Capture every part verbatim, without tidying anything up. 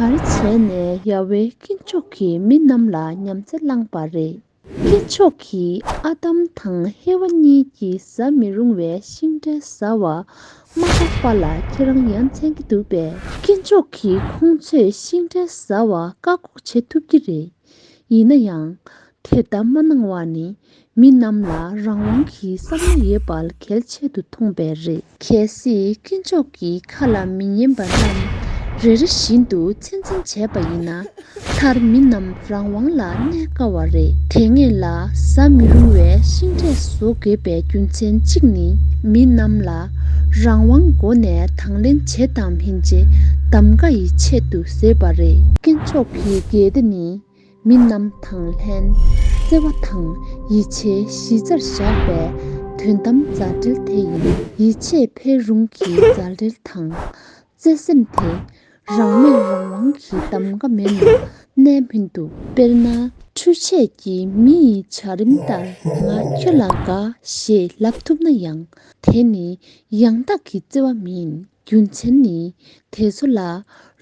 ག་རེ་བྱས་ནས་ཡ་ཝེ་དཀོན་མཆོག་གིས་མི་རྣམས་ལ་ཉམས་ཚད་བླངས་པ་རེད། དཀོན་མཆོག་གིས་ཨ་དམ་དང་ཧེ་ཝ་གཉིས་ཀྱིས་ཟ་མི་རུང་བའི་ཤིང་འབྲས་ཟ་བ་མ་བཀག་པ་ལ་ཁྱེད་རང་ཡ་མཚན་གྱི་འདུག་པས། དཀོན་མཆོག་གིས་ཁོང་ཚོས་ཤིང་འབྲས་ཟ་བ་བཀག་འགོག་བྱེད་ཐུབ་ཀྱི་རེད། ཡིན་ན་ཡང་། དེ་ལྟར་མ་གནང་བ་ནི་མི་རྣམས་ལ་རང་དབང་གི་བསམ་བློ་ཡོད་པ་གལ་ཆེ་དུ་མཐོང་པས་རེད། གལ་སྲིད་དཀོན་མཆོག་གི་ཁ་ལ་མི་ཉན་པ་རྣམས་རེ་རེ་བཞིན་དུ་མཚན་འཛིན་བྱས་པ་ཡིན་ན། མཐར་མི་རྣམས་རང་དབང་ལ་གནས་དཀའ་བ་རེད། དེ་སྔོན་ལ་ཟ་མི་རུང་བའི་ཤིང་འབྲས་བཟོ་དགོས་པའི་རྒྱུ་མཚན་གཅིག་ནི། མི་རྣམས་ལ་རང་དབང་སྒོ་ནས་དང་ལེན་བྱེད་དང་མིན་ཅེས་གདམ་ག་ཡི་ཆེད་དུ་བཟོས་པ་རེད། དཀོན་མཆོག་གི་འགལ་ཟླ་ནི། མི་རྣམས་དང་ལྷན་བརྩེ་བ་དང་ཡིད་ཆེས་གཞི་རྩར་བཞག་པའི་དོན་དམ་མཛའ་འབྲེལ་དེ་ཡིན། ཡིད་ཆེས་འཕེལ་རུང་གི་མཛའ་འབྲེལ་དང་བརྩེ་སེམས་དེ་རང་མོས་རང་དབང་གི་གདམ་ག་མེད་ན་གནས་མི་འདུག་དཔེར་ན། འཕྲུལ་ཆས་ཀྱིས་མི་ཡི་བྱ་རིམ་ལྟར་ང་ཁྱོད་ལ་དགའ་ཞེས་ལབ་ཐུབ་ན་ཡང་། དེ་ནི་ཡང་དག་གི་བརྩེ་བ་མིན། རྒྱུ་མཚན་ནི། དེ་ཚོ་ལ་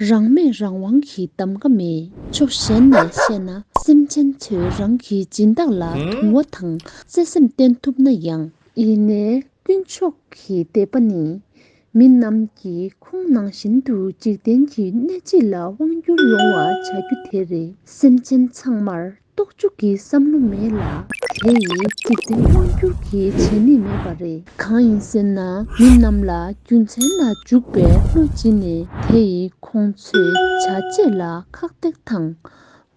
རང་མོས་རང་དབང་གི་གདམ་ག་མེད། ཕྱོགས་གཞན་ནས་བཤད་ན། སེམས་ཅན་ཚོས་རང་གི་སྦྱིན་བདག་ལ་དུང་བ་དང་བརྩེ་སེམས་བསྟན་ཐུབ་ན་ཡང་། ཡིན་ནའི་དཀོན་མཆོག་གི་དད་པ་ནི། མི་རྣམས་ཀྱིས་ཁོང་ནང་བཞིན་དུ་འཇིག་རྟེན་གྱི་གནས་སྤྱི་ལ་དབང་བསྒྱུར་ཡོང་བ་བྱ་རྒྱུ་དེ་རེད། སེམས་ཅན་ཚང་མར། རྟོག་འཇུག་གི་བསམ་བློ་མེད་ལ། དེ་ཡིས་འཇིག་རྟེན་དབང་བསྒྱུར་གྱི་བྱེད་ནུས་མེད་པ་རེད། གང་ཡིན་ཟེར་ན། མི་རྣམས་ལ་རྒྱུ་མཚན་ལ་འཇུག་པའི་བློ་སྦྱིན་ནས། དེ་ཡིས་ཁོང་ཚོའི་བྱ་བྱེད་ལ་ཁག་ཐེག་དང་།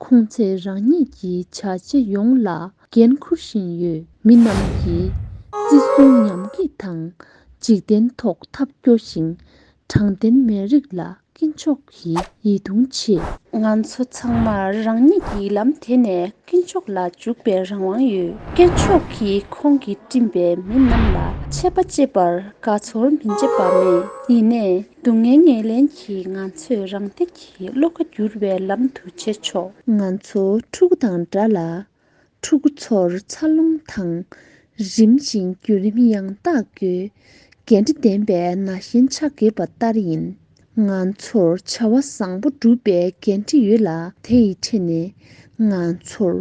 ཁོང་ཚོས་རང་ཉིད་ཀྱི་བྱ་བྱེད་ཡོངས་ལ་འགན་འཁུར་བཞིན་ཡོད། མི་རྣམས་ཀྱིས་བརྩི་སྲུང་ཉམས་རྒུད་དང་། འཇིག་རྟེན་ཐོག་འཐབ་སྐྱོ་ཞིང་། དྲང་བདེན་མེད་རིགས་ལ། དཀོན་མཆོག་གིས་ཡིད་གདུང་ཆེ། ང་ཚོ་ཚང་མར་རང་ཉིད་ཀྱི་ལམ་དེད་ནས་དཀོན་མཆོག་ལ་འཇུག་པའི་རང་དབང་ཡོད། དཀོན་མཆོག་གིས་ཁོང་གིས་བསྐྲུན་པའི་མི་རྣམས་ལ་ཆད་པ་གཅོད་པར་དགའ་ཚོར་མི་བྱེད་པ་མེད། ཡིན་ནའི། སྡུག་བསྔལ་ངོས་ལེན་གྱིས་ང་ཚོས་རང་བདེ་གི་བློ་ཁ་བསྒྱུར་བའི་ལམ་དུ་ཆས་ཆོག་ང་ཚོ་ཕྲུ་གུ་དང་འདྲ་ལ། ཕྲུ་གུ་ཚོར་འཚར་ལོངས་དང་། རིམ་བཞིན་བརྒྱུད་རིམ་ཡང་དག་དགོས། འགན་འཁྲི་ལྡན་པའི་ན་གཞོན་ཆགས་དགོས་པ་ལྟར་ཡིན། ང་ཚོར་བྱ་བ་བཟང་པོ་སྒྲུབ་པའི་འགན་འཁྲི་ཡོད་ལ། དེ་ཡི་ཁྲོད་ནས་ང་ཚོར་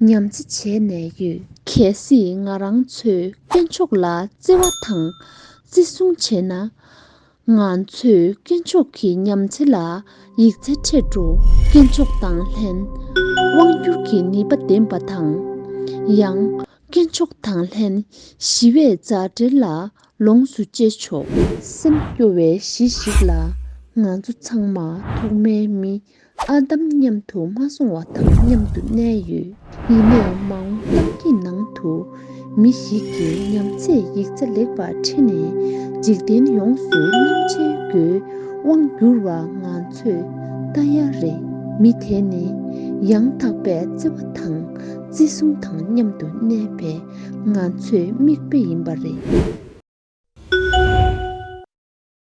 ཉམས་བརྩེ་བྱས་ནས་ཡོད། གལ་སྲིད་ང་རང་ཚོས་དཀོན་མཆོག་ལ་བརྩེ་བ་དང་བརྩི་སྲུང་བྱས་ན། ང་ཚོས་དཀོན་མཆོག་གི་ཉམས་ཚད་ལ་ཡིད་ཚད་ཁྲེལ་འགྲོ། དཀོན་མཆོག་དང་ལྷན་དབང་སྒྱུར་གྱི་ནུས་པ་ལྡན་པ་དང་། ཡང་དཀོན་མཆོག་དང་ལྷན་ཞི་བའི་མཛའ་འབྲེལ་ལ་ལོངས་སུ་སྤྱད་ཆོག་སེམས་སྐྱོ་བའི་གཞི་ཞིག་ལ། ང་ཚོ་ཚང་མ་ཐོག་མའི་མི་ཨ་དམ་མཉམ་དུ་མ་སོང་བ་དང་མཉམ་དུ་གནས་ཡོད། ཡིན་ནའི་མ་འོངས་གཏམ་གྱི་ནང་དུ་མི་ཞིག་གིས་ཉམས་ཚད་ཡིག་ཚད་ལེགས་པར་ཁྲིད་ནས་འཇིག་རྟེན་ཡོངས་སུ་རློམ་བྱེད་དགོས་དབང་བསྒྱུར་བ་ང་ཚོས་ལྟ་ཡ་རེད། མི་དེ་ནི་ཡང་དག་པའི་བརྩེ་བ་དང་བརྩི་སྲུང་དང་མཉམ་དུ་གནས་པའི་ང་ཚོའི་མིག་དཔེ་ཡིན་པ་རེད།